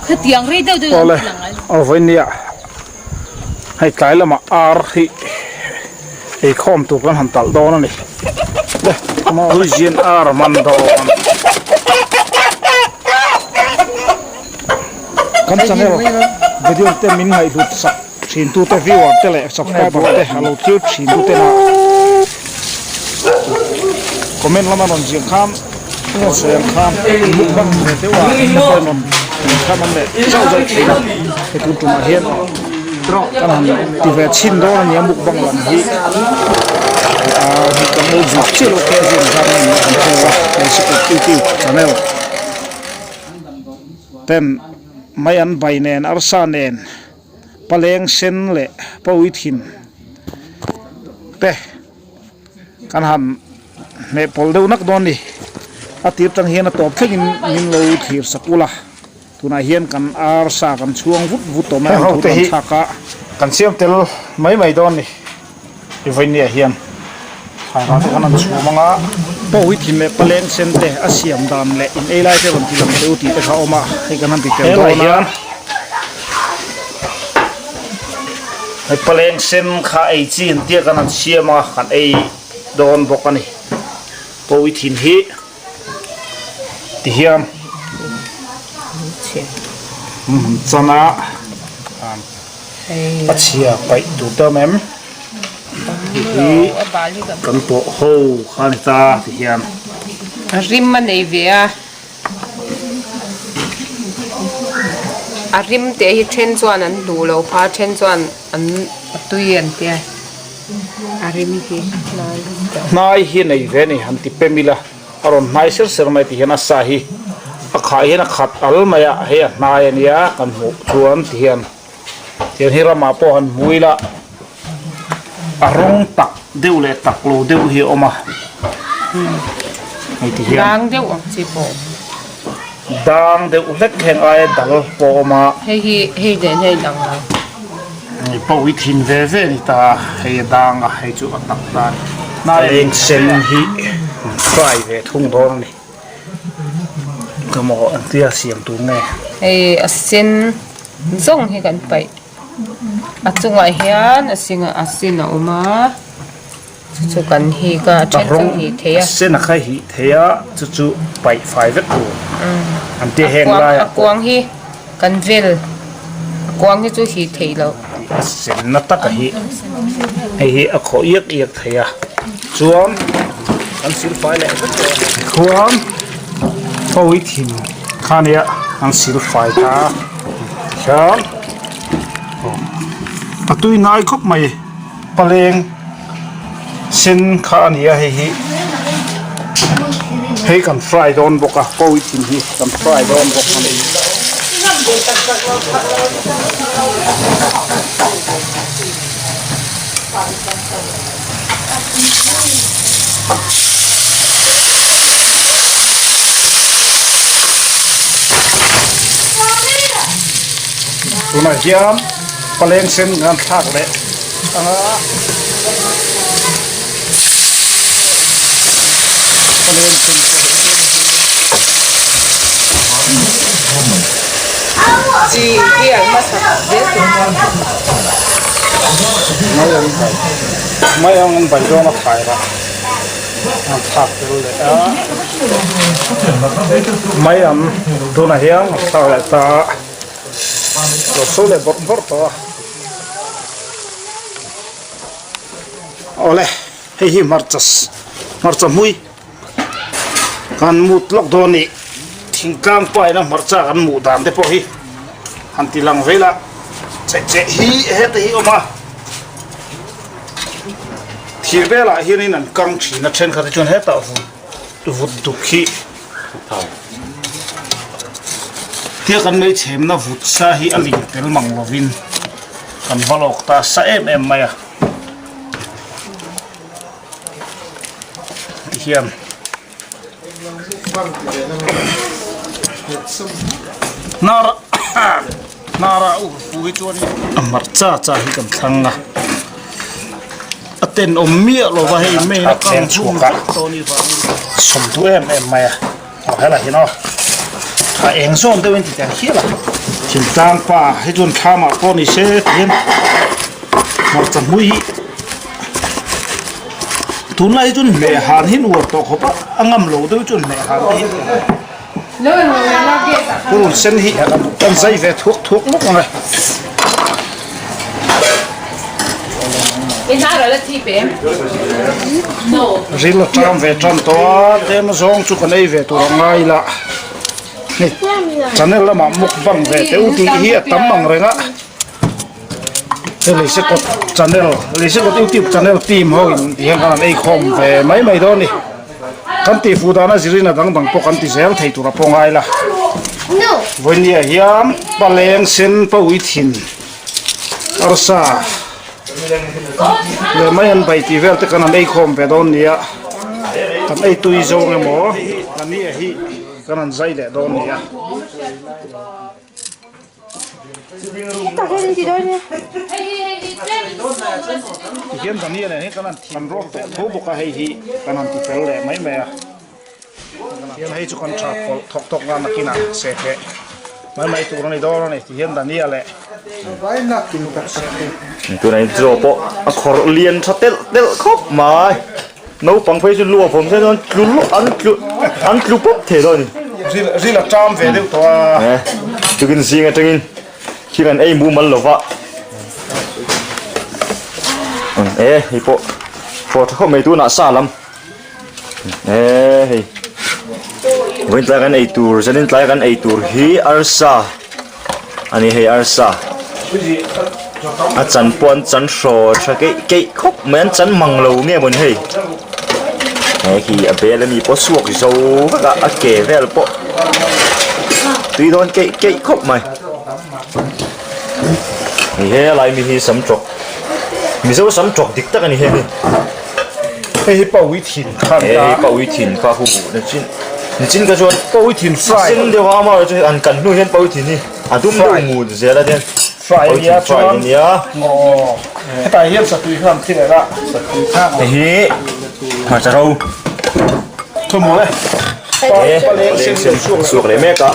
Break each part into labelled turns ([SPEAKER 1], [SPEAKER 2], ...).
[SPEAKER 1] Awle aw vawinia hei tlai lamah ar hi eikhawm tur kan han talh dawn a ni le Mawizian ar a man dawn kan channel video te min ngaihhlut sak thin tute viewer te leh subscriber te a lo thlir thin tute na comment lama rawn ziah khan rawn sawi ang khan mukbang ve deuh a te pawhin rawn khan an leh zauh zauh thin a hei tun tumah hian kan han ti ve chhin dawn a nia mukbang lam hi ah kan lo zuk chiah loh te zin zat a ni an thlir a hei sikret youtube channel ten mai an bai nen arsa nen paleng sen leh pawi thin te kan han hmeh pawlh deuh nak dawn a ni a tir tang hian a tawp thlengin min lo thlir sak ula tunah hian kan arsa kan chhuang vut vut tawh mai ang thu kan thlak a kan siam tel mai mai dawn a ni i vawinia hian thairah te khan an chhum ang a pawi thin leh paleng sen te a siam dan leh in ei lai te rawn ti lang teh u tih te kha a awm a hei kan han ti tel dawn a. Hei paleng sen kha ei chi an tia kan han siam a kan ei dawn bawk a ni pawi thin hi tihian chana a chhia paih tur te awm em hi kan pawh ho kha a ni ta tihian.
[SPEAKER 2] Rim a nei ve a. A rim teh hi then chuan an duh lo kha a then chuan an a tui an tia a rim hi hnai
[SPEAKER 1] hnai hi nei ve a ni han ti pem ila a rawn hnai ser ser mai tih hian a sa hi a khah hian a khat al mai a hei a hnai a nia kan hmuh chuan ti hian tiang hi ramah pawh han hmu ila a rawng tak deuh leh tak lo deuh hi a awm a hei ti hian
[SPEAKER 2] dang deuh ang chi pawh
[SPEAKER 1] dang deuh hlek heng aia dal pawh a awm a
[SPEAKER 2] hei hi hei nen hei dang lo
[SPEAKER 1] hei pawh hi thin ve ve a ni ta hei a dang a hei chu a tak ta a ni hnai leng sen hi fry ve thung dawn a ni ka maw an tia siam tur nge
[SPEAKER 2] hei a sen zawng hi kan paih a chungah hian a sing a sen a awm a chu chu kan hik a a then chu hih thei a
[SPEAKER 1] a sen a kha hih thei a chu chu paih fai vek tur an tia heng laiah
[SPEAKER 2] a kuang hi kan vel a kuang hi chu hih theih loh
[SPEAKER 1] a sen na tak a hi hei hi a khawh iak iak thei a chuan kan sil fai leh vek tawh a khuan pawi thin kha nia an sil fai ta a tihian a tui ngai khawp mai paleng sen kha a ni a hei hi hei kan fry dawn bawk a pawi thin hi kan fry dawn bawk a ni. Tunah hian paleng sen kan thlak leh ang a paleng sen
[SPEAKER 2] Chi hi an hmasa zel tur chuan.
[SPEAKER 1] Mai ang bai mai ang an bai dawn a thlai rah an thlak tel leh a mai ang tunah hian an thlak leh ta a lo so leh bawrh bawrh tawh a awle hei hi hmarcha hmarcha hmui. Kan mut lawk dawn nih thingtlang paina hmarcha kan hmuh dan te pawh hi han ti lang vel a cheh cheh hi heta hi awm a thir velah hianin an kang thin a thenkhat hi chuan hetah vut vut duk hi tia kan lei chhemna vut sa hi a ling tel mang lovin kan va lawk ta sa em em mai a. Tihian hnara hnara u fu hi chuan a hmarcha cha hi kan thlang a a tenawm miah lo va hei main a kang chhung vek tawh a nih vangin a sawm duh em em mai a aw helai hi naw. A eng zawn deuhin ti teh hial a. Thingtlang pa hi chuan thlamah pawh ni se tihian hmarcha hmui hi tunlai hi chuan hmeh han hi nuam tawh khawp a, a ngam lo deuh chuan hmeh han te hi purun sen hi kan zai ve thuak thuak lawk ang e. Ril a ṭam ve ṭan tawh a, tlem zawng chu kan ei ve tur a ngai la. Hei channel lamah mukbang ve teh u tih hi a tam ang reng a. Hei Leisekawt channel, Leisekawt youtube channel team ho in ti hian khan an ei khawm ve mai mai dawn a ni. Kan tih fuh dana zirin a dang dang pawh kan ti zel thei tur a pawh ngai la. Vawinia hian paleng sen pawi thin arsa leh mai an bai tih vel te kan han ei khawm ve dawn nia. Kan ei tui zawng emaw ania hi kan han zai leh dawn nia. Tihian Daniel nen hian kan han an rawt tawh tho bawk a hei hi kan han ti fel leh mai mai a tihian hei chu kan tha pawlh thawk thawk nga nakinah se teh mai mai tur a ni dawn a ni tihian Daniel leh
[SPEAKER 3] Tunah hian chaw pawh a khawrh lian tha telh telh khawp mai. Naupang phei chu lu a vawm zel dawn tlu an tlu an tlu pawp thei dawn a ni.
[SPEAKER 1] Ril ril a ṭam ve deuh tawh a.
[SPEAKER 3] Eh tukin zing atangin thil an ei mumal lo va. Eh hei pawh pawh tha khawp mai tunah sa lam. Eh hei vawiin tlai kan ei tur zanin tlai kan ei tur hi arsa. A ni hei arsa a chan pawh an chan hraw tha keih keih khawp mai an chan mang lo nge mawni hei he khi a bel ami pawh a chhuak zo vek a a ke vel pawh tui dawn keih keih khawp mai hei helai mi hi sam tawk mizo sam tawk dik tak a ni heng hi.
[SPEAKER 1] Hei hi pawi thin kha a ni a.
[SPEAKER 3] Hei hi pawi thin kha hu nichin nichin ka chuan
[SPEAKER 1] pawi thin fry
[SPEAKER 3] sen deuh a amaherawhchu chu an kan hnu hian pawi thin hi a dum deuh ngut zel a tian
[SPEAKER 1] fry
[SPEAKER 3] pawi
[SPEAKER 1] ania
[SPEAKER 3] thin fry
[SPEAKER 1] chuan
[SPEAKER 3] ania
[SPEAKER 1] aw hetah hian satui kha an thi leh a satui kha
[SPEAKER 3] hei hi hmarcha ro
[SPEAKER 1] thawmhnaw le
[SPEAKER 3] e
[SPEAKER 1] paleng sen
[SPEAKER 3] chhuak leh mek a.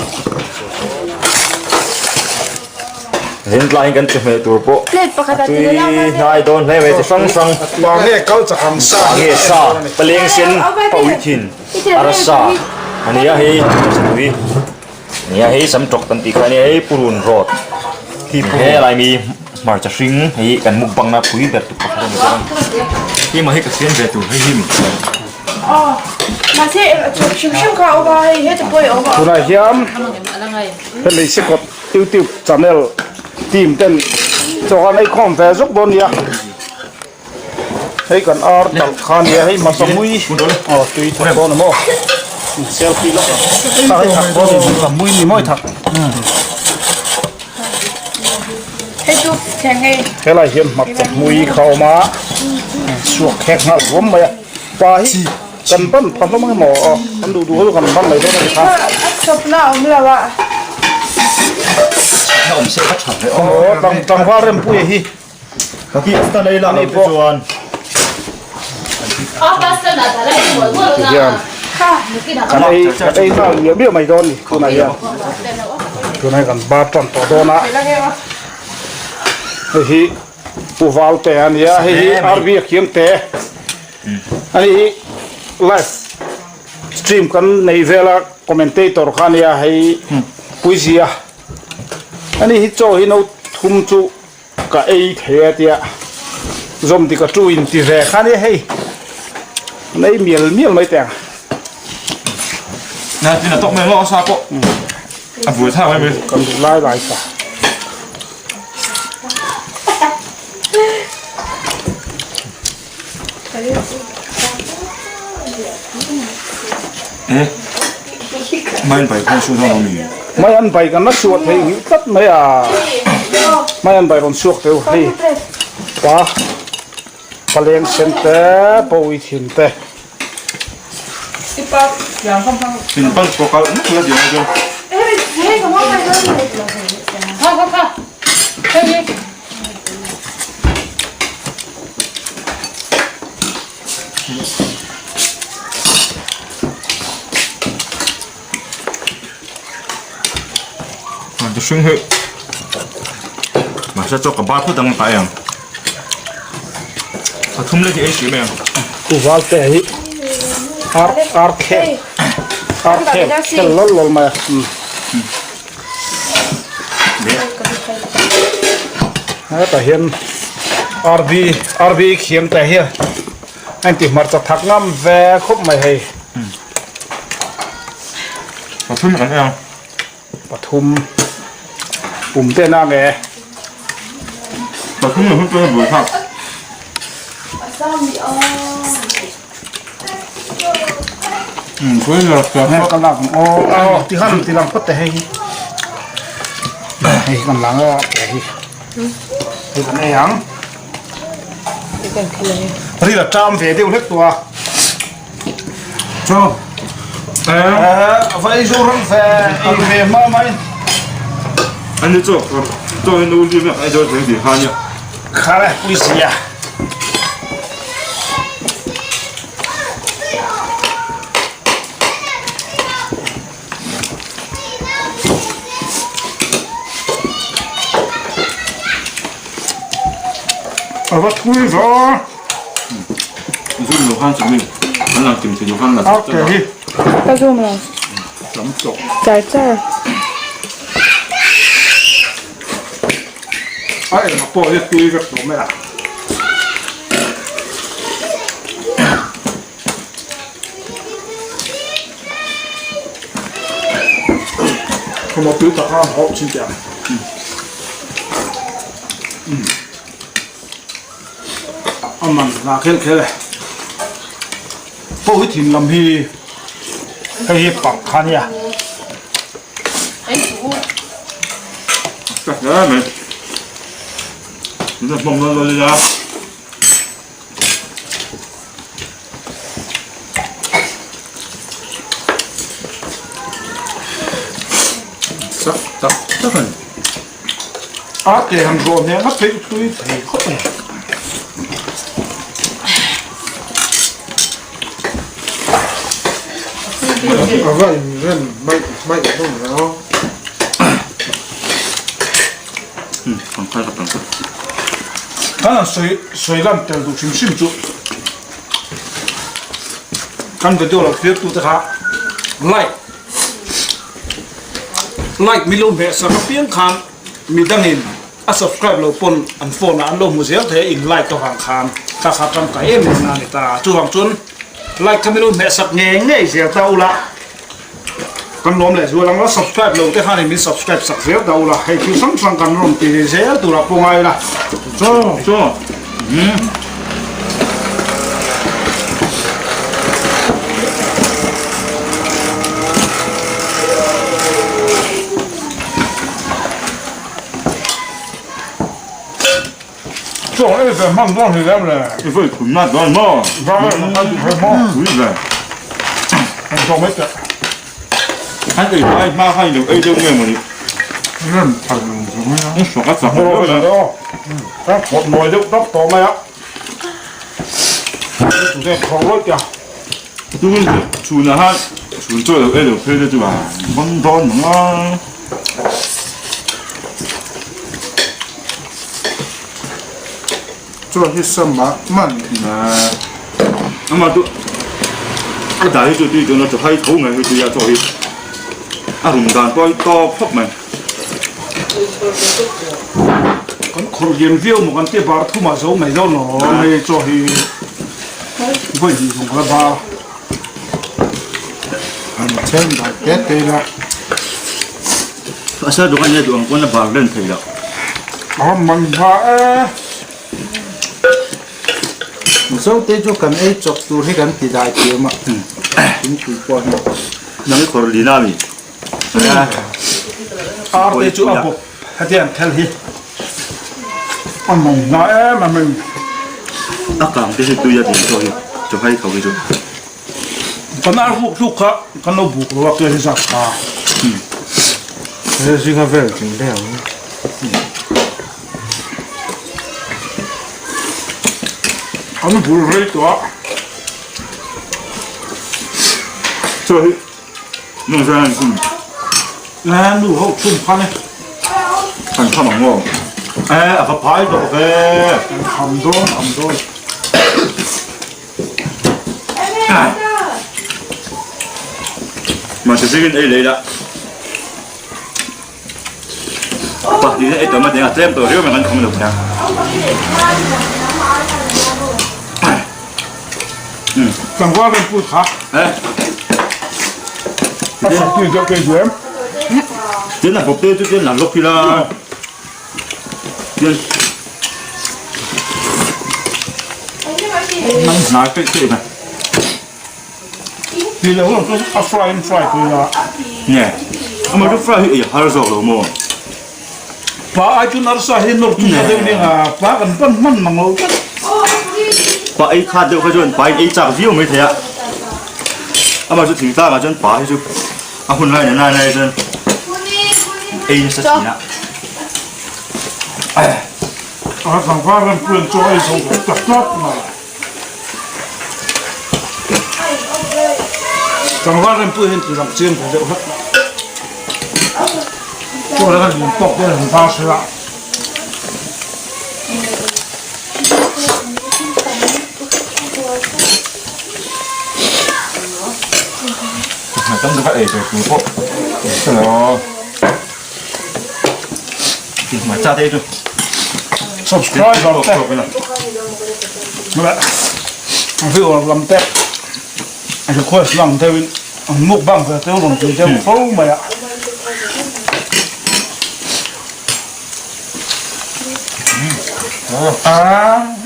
[SPEAKER 3] Zin tlai hi kan ti hmeh tur pawh a tui hnai dawn hle mai chi hrang hrang.
[SPEAKER 1] Pa nge kal chak ang sa.
[SPEAKER 3] Pa nge sa paleng sen pawi thin arsa a nia hei tui nia hei sam tawk kan tih kha ania hei purun rawt he lai mi hmarcha hring hei kan mukbang na pui ber tur pakhat a ni bawk a ni hei mah hi ka siam ve tur hei hi mi.
[SPEAKER 1] Tunah hian hei leisikawt Youtube channel team ten chaw an ei khawm ve zuk dawn nia hei kan ar talh kha nia hei hmasa mui aw tui thak dawn a maw selfie lawk ang hei thak dawn hmasa mui ni mawi thak helai hian hmasa mui kha a awm a suak khek nghal ruam mai a pa hi Kan ban pha hlawm ang emaw aw kan duh duh ho chu kan ban mai dawn a ni kha.
[SPEAKER 4] A chawpna a awm lo a.
[SPEAKER 3] A awm se ka tha ve
[SPEAKER 1] aw. Aw tang tlangval Rempuia hi.
[SPEAKER 3] Ka ki ta nei la lo te chuan.
[SPEAKER 1] Tihian kan ei kan ei nghal miah miah mai dawn ni tunah hian tunah hian kan bar tan tawh dawn a hei hi Pu Valte a nia hei hi RV a kiam te. Ani hi live stream kan nei vel a commentator kha ania hei puizia ani hi chaw hi no thum chu ka ei thei a tia zawm dik a tu in ti ve kha ania hei an ei mial mial mai teh ang.
[SPEAKER 3] Na tin a tawk mai maw sa pawh a buai thlak mai mai.
[SPEAKER 1] Kan duh lai lai sa. Mai an bai kan la suah thei ngih tlat mai a mai an bai rawn suak teu hei pa paleng sen te pawi thin te
[SPEAKER 3] Hmarcha hring hi mahse chaw ka bar phawt ang a kai ang. Pathum lek hi ei hrih mai ang.
[SPEAKER 1] Pu Valte hi ar ar khel ar khel khel lawl lawl mai a. Hetah hian RB RB khiam te hian a inti hmarcha thak ngam ve khawp mai hei.
[SPEAKER 3] Pathum kan ei ang.
[SPEAKER 1] Pathum pum te na nge.
[SPEAKER 3] Pathum na hun chu a buai thlak.
[SPEAKER 1] Ka lak ang aw aw ti khan ti lang phawt teh hei hi hei kan lang a ke hi hei kan ei ang ri la ṭam ve deuh hlek tawh a
[SPEAKER 3] Chaw
[SPEAKER 1] a va ei zo ram ve ei ve hma mai
[SPEAKER 3] ani chaw chaw hi nu lim a ei zo thei ti kha nia
[SPEAKER 1] khare puisia A va thui va.
[SPEAKER 3] Zoom lo khan chumi an lang kim thei lo khan la
[SPEAKER 1] Ok hi.
[SPEAKER 4] Ka zoom lo.
[SPEAKER 1] Tam tawh.
[SPEAKER 4] Char char.
[SPEAKER 1] A engah pawh hi tui vek tawh mai a. Khawmaw tui tak a hawk chin teh ang. A man hna khel khel e. Pawh hi thin lam hi hei hi pak kha nia.
[SPEAKER 3] Ka hle mai. Min hmang nawn ila. Sak tak tak ani.
[SPEAKER 1] A ke han zawh hmel ngawt phei tui thei khawp mai.
[SPEAKER 5] A va inrem hmaih hmaih hlawm ve aw.
[SPEAKER 1] Kan han sawi sawi lan tel duh hrim hrim chu kan video lo thlir tute kha like like milo hmeh sak apiang khan midangin a subscribe lo pawn an phone ah an lo hmu zel thei a in like avang khan kha kha tangkai em em na a ni ta chuvang chuan like kha milo hmeh sak ngei ngei zel ta ula. Kan lawm leh zual ang a, subscribe lo te khanin min subscribe sak zel ta ula, hei thil hrang hrang kan rawn ti zel turah pawh ngai ila.
[SPEAKER 3] Chaw chaw umm.
[SPEAKER 1] Chaw ei ve hman dawn hlei lem le.
[SPEAKER 3] I vawi khum nat dawn maw?
[SPEAKER 1] Vang e kan duh ve maw?
[SPEAKER 3] Ui ve.
[SPEAKER 1] Kan zawng mai teh.
[SPEAKER 3] An ei hma hma khan i lo ei deuh nge mawni?
[SPEAKER 5] Rem thar lo zawng mai a.
[SPEAKER 3] An hrawk a chak deuh a.
[SPEAKER 1] Kan khawt nawi deuh tawp tawh mai a. Tute khawk rawih teh a.
[SPEAKER 3] Tukin chhunah khan chhun chaw lo ei lo phei te chu a vawn dawn ang a.
[SPEAKER 5] Chaw hi sa mah mah ni.
[SPEAKER 3] Ama chu a dah hi chu tui chuan a chaw hai tho mai hi tui a chaw hi a rum dan pawh hi tawp khawp mai.
[SPEAKER 1] Kan khawrh lian viau maw kan tia bar thumah zo mai dawn lo hei chaw hi vawi hnih zawng ka la bar.
[SPEAKER 5] An chen dah te te ila.
[SPEAKER 3] A sir duh ania duh ang pawn a bar len thei loh.
[SPEAKER 1] A man tha e.
[SPEAKER 5] Mizo te chu kan ei chawp tur hi kan ti dai thiam a. Thingpui pawh hi.
[SPEAKER 3] Nang i khawrh lina mi.
[SPEAKER 1] Ar te chu a bawp hetiang thel hi a man hna em a min.
[SPEAKER 3] A kang te hi tui a din chaw hi chaw hai kho hi chu.
[SPEAKER 1] Kan ar huk hluk kha kan lo buk lo a ke hi zat ta.
[SPEAKER 5] He zinga vel tling hle ang.
[SPEAKER 1] An bul rei tawh a.
[SPEAKER 3] Chaw hi nung zan an chhun.
[SPEAKER 1] Nge nu ho chhun phan e.
[SPEAKER 3] Kan kham ang maw? E a va phai tawh ve.
[SPEAKER 1] Kan kham dawn kham dawn.
[SPEAKER 3] Mahse zingin ei lei la. Pahnih ei tawh mai a tlem tawh riau mai kan kham lo thei a.
[SPEAKER 1] Tlangval rawn put kha.
[SPEAKER 3] Eh.
[SPEAKER 1] A sak tui deuh kei duh em?
[SPEAKER 3] Tin a bawp te chu tin la lawk ila. Tin. Nang hnai peih peih na.
[SPEAKER 1] Ti lo ho chu a fry in fry pui la.
[SPEAKER 3] Nge. Ama chu fry hi ei har zawk lo maw?
[SPEAKER 1] Pa ai chu narsa hi nawr chu tha deuh nia pa kan pan hman mang lo tlat.
[SPEAKER 3] Pa ei khat deuh kha chuan pa in ei chak viau mai thei a. Ama chu thingtlang ah chuan pa hi chu a hun lai na lai chuan ei nasa thin a.
[SPEAKER 1] A tlangval rem pui an chaw ei zo tak tak mai. Tlangval rem pawh hian ti lang chiang ve deuh hlek mai. Chaw leh kan lung tawk te han var hrel a.
[SPEAKER 3] Tam tak a ei tur tur pawh hello. Hmarcha te chu
[SPEAKER 1] Subscriber te viewer lam te request lang deuhin an mukbang ve te rawn ti deuh fo mai a.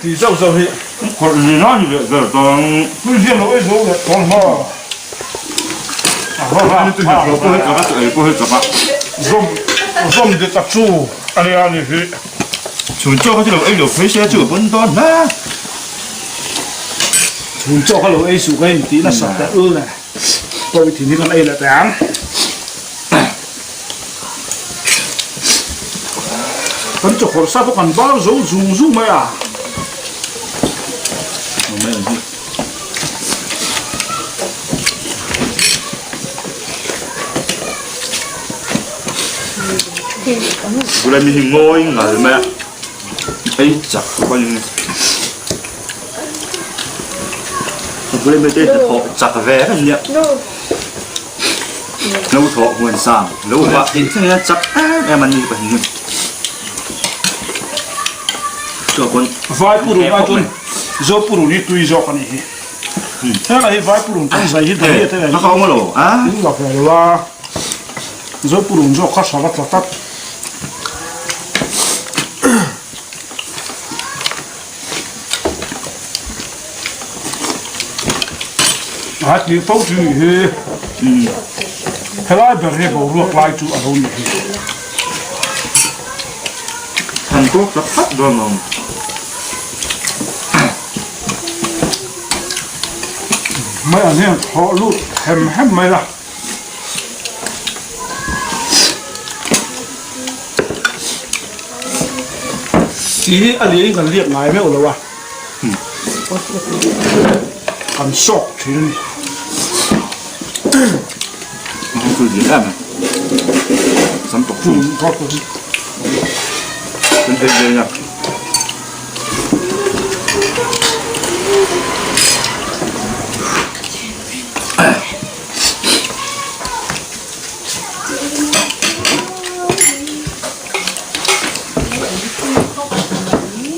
[SPEAKER 1] Ti zauh zauh hi.
[SPEAKER 3] Khawrh ni na ni leh ber tawng.
[SPEAKER 1] Tui hian lo ei zo leh tawng maw. Zawm dik a chu a nia ni hi.
[SPEAKER 3] Chhun chaw kha chu lo ei lo phei se chu a pawn dawn hle.
[SPEAKER 1] Chhun chaw kha lo ei suh ka intih nasa teh ul e. Pawi thin hi kan ei leh teh ang. Kan chawkhawr sa pawh kan bar zo zung zung mai a.
[SPEAKER 3] Bula mi hi ngawi ngal mai a, ei chak pawhin bula mi te hnathawh chak ve reng nia. Lo thawh huan sang lo vah theih thleng hian chak em em an ni pahnih hi. Chaw pawn
[SPEAKER 1] Vai purun ai chuan Zo purun hi tui zawk a nih hi. Heng hi vai purun kan zai hi dahlia te
[SPEAKER 3] Ka awm lo a.
[SPEAKER 1] In la ve lo a. Zo purun zawk kha hra va tla tlat. A tih fo chu nih hi. Helai ber hi boruak lai chu a lo nih hi.
[SPEAKER 3] Than tawk tak tak dawn ang.
[SPEAKER 1] Mai an hian thawh lut hem hem mai la. Tih hi a liain kan liak ngai meuh lo a, kan sawk thin a ni.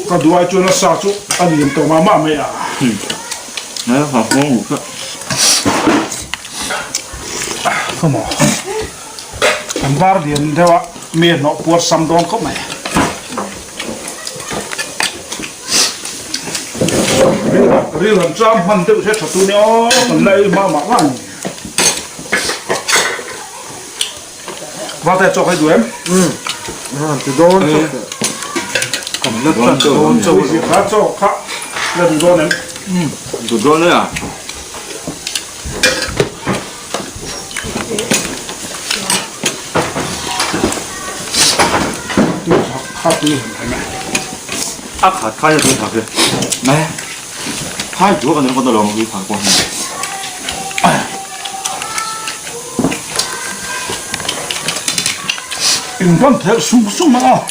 [SPEAKER 1] Ka duai chuan a sa chu a lian tawh mah mah mai a. Come on. An bar lian deuh a mi a hnawh puar sam dawn khawp mai. Ril han cham hman deuh se tha tu nia aw kan la ei mah mah mah a ni. Valte chaw khai duh em?
[SPEAKER 5] Umm han ti dawn chauh teh. Kan la tan dawn chauh
[SPEAKER 1] a ni. Kha chaw kha la duh dawn em?
[SPEAKER 3] Umm duh dawn e a.
[SPEAKER 1] Tui thak kha tui han hem e.
[SPEAKER 3] A khat khai a tui thak e. Mai khai duh kan ringawt alawm tui thak pawh hi.
[SPEAKER 1] In rawn phelh sung sung a.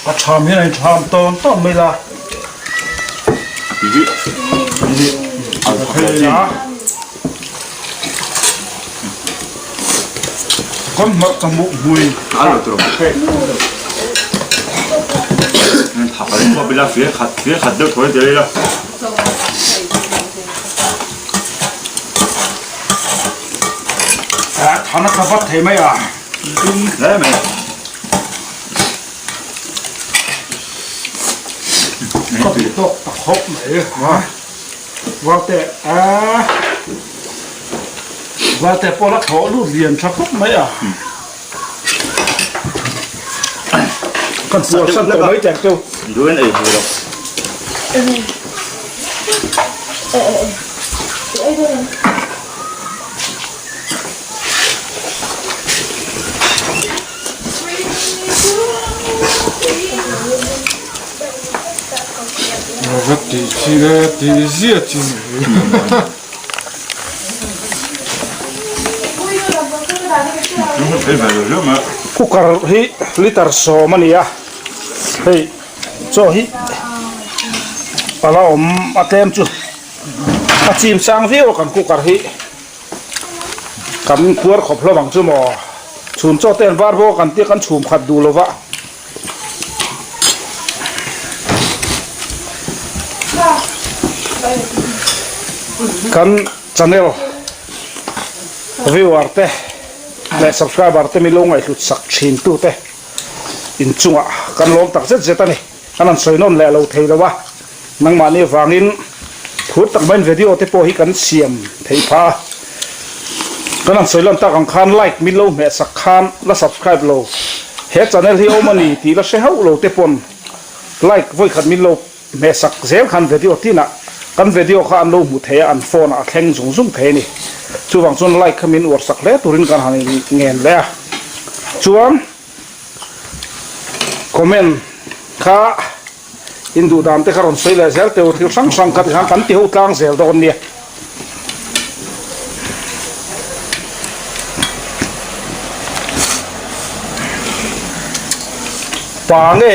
[SPEAKER 1] A ṭham hian a inṭham tawn tawn mai la. Kan hmarh ka hmuh hmui. Thana ka vat thei mai a. Ka duh tawk ta khawp mai. Valte a Valte pawh la thlawh lut lian tha khawp mai a. Kan puar san tawh mai teng chu.
[SPEAKER 3] Duin ei hmu lo.
[SPEAKER 5] Va ti chi le ti zia chi
[SPEAKER 1] Cooker hi liter sawm a ni a hei chaw hi a la awm a tlem chu a chim sang viau a kan cooker hi. Kan puar khawp hlawm ang chu maw? Chhum chaw te an var bawk a kan tia kan chhum khat duh lo va. Kan channel viewer te leh subscriber te min lo ngaihhlut sak thin tu te inchungah kan lawm tak zet zet a ni. Kan han sawi nawn leh lo thei lo a. Nangmahni avangin phur tak maiin video te pawh hi kan siam theih phah a, kan han sawi lan tak ang khan like min lo hmeh sak khan la subscribe lo, he channel hi awm a ni tih la hre hauh lo te pawn like vawikhat min lo hmeh sak zel khan video tinah kan video kha an lo hmu thei a, an phone ah a thleng zung zung thei a ni. Chuvang chuan like kha min uar sak hle turin kan han ngen leh a, chuan comment kha. In duh dan te kha rawn sawi leh zel teh u, thil hrang hrang kha tikhan kan ti ho tlang zel dawn nia. Pa nge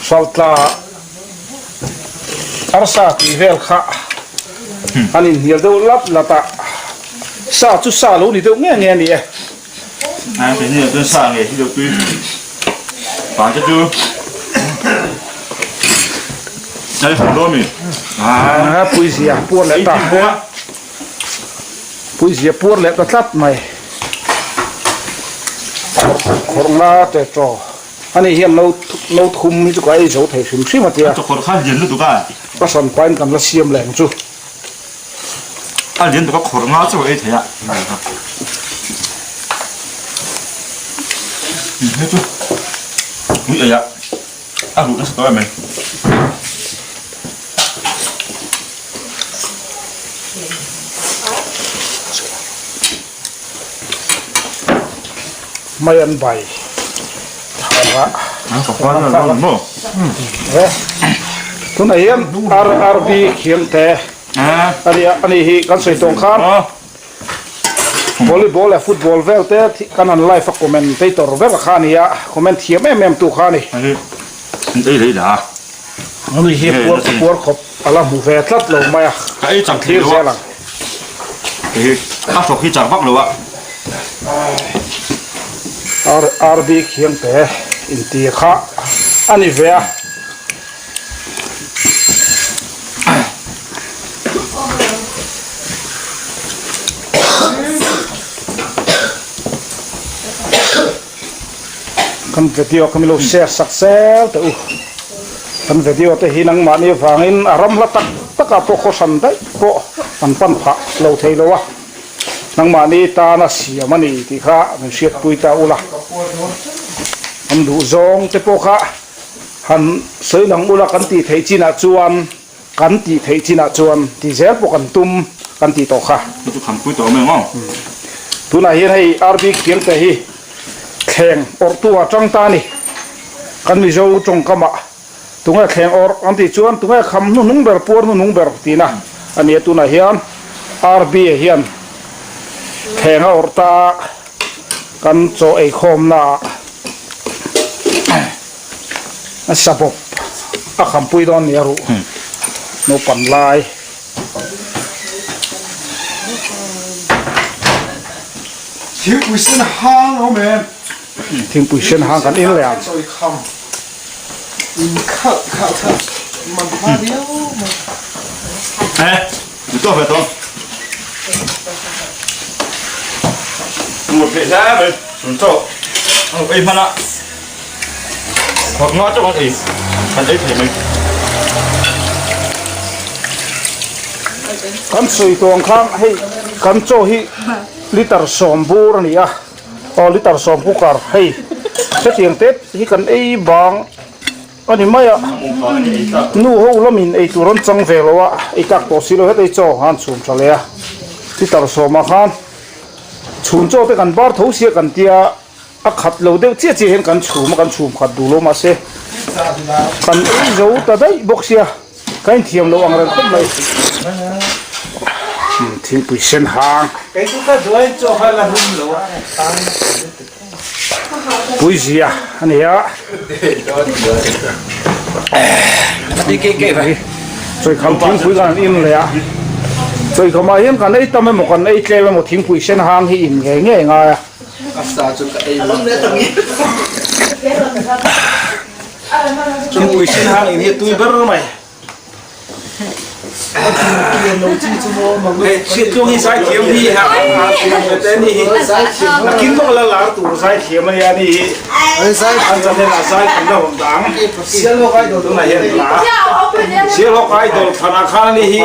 [SPEAKER 1] hraltla arsa tih vel kha an inhnial deuh lat lat a, sa chu sa lo ni deuh nge nge a ni e. Puizia puar leh ta Puizia puar leh ta tlat mai Khawrh nga te chaw ani hian no no thum hi chu ka ei zo thei hrim hrim a tia ka hran pain kan la siam leh ang chu.
[SPEAKER 3] A lian tuk a khawr nga chauh a ei thei a. Hei chu ui ei a a ruh nasa tawh em mai.
[SPEAKER 1] Mai an bai thar a. Tunah hian RRB khiangte a ni a, ani hi kan sawi tawng khan volleyball leh football vel te kan han live a commentator ber kha a ni a, comment thiam em em tu kha a ni. Ani hi puar khawp a la hmu ve tlat lo mai a, kan thlir zel ang.
[SPEAKER 3] A hrawk hi chak vak lo a.
[SPEAKER 1] RB Khiangte inti kha a ni ve a. Kan video kha milo share sak zel teh u. Kan video te hi nangmahni avangin a ram hla tak takah pawh khaw hran daih pawh an pan phah lo thei lo a. Nangmahni tana siam a ni tih kha min hriatpui ta ula. An duh zawng te pawh kha han sawi lang ula kan tih theih chinah chuan kan tih theih chinah chuan ti zel pawh kan tum kan tih tawh kha.
[SPEAKER 3] Chu chu khampui tawh mai ang aw.
[SPEAKER 1] Tunah hian hei RB Khiangte hi thleng awrhtu ah tang ta a ni. Kan Mizo tawngkamah tunge thleng awrh an tih chuan tunge kham hnuhnung ber puar hnuhnung ber tihna a ni a. Tunah hian RB hian thleng a awrh ta a, kan chaw eikhawmna ah a sa bawp a khampui dawn nia ruh naupang lai.
[SPEAKER 5] Thingpui sen hang awm em?
[SPEAKER 1] Thingpui sen hang kan in leh ang.
[SPEAKER 5] Chawi kham in khalh khalh kha man hma viau mai.
[SPEAKER 3] Eh, mi to ve to. Một vị ra về chúng cho ei hman a hoặc nga cho con ei kan ei thei mai.
[SPEAKER 1] Kan sawi tuang khan hei kan chaw hi liter sawm bur a ni a aw liter sawm cooker hei hetiang te hi kan ei bang a ni mai a nu ho lamin ei tur an chang ve lo a ei tak tawh si lo heta hi chaw khan chhum tha leh a liter sawmah khan chhun chaw te kan bar tho sia kan tia. A khat lo deuh chiah chiah hian kan chhum a, kan chhum khat duh lo mahse kan ei zo ta daih bawk sia, ka inthiam lo ang reng khawp mai. Thingpui sen hang. Puizia a ni a. Chawikham thingpui kan in leh a, chawikhamah hian kan ei tam emaw kan ei tlem emaw thingpui sen hang hi in ngei ngei ngai a. Thingpui sen hang in hi a tui ber mai. Chhiatluang hi zaithiam hi te ni hi nakin pawh la lar tur zaithiam a nia ni hi an channel ah zai kan la awm dang tunah hian hla Sialhawk Idol thlanah khan ani hi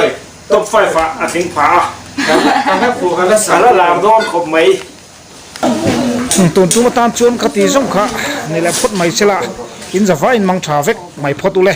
[SPEAKER 1] top 5 ah a tling pha a a la lar dawn khawp mai. Tun tum atan chuan ka ti zawng kha ni leh phawt mai sela in zavai in mang tha vek mai phawt ule.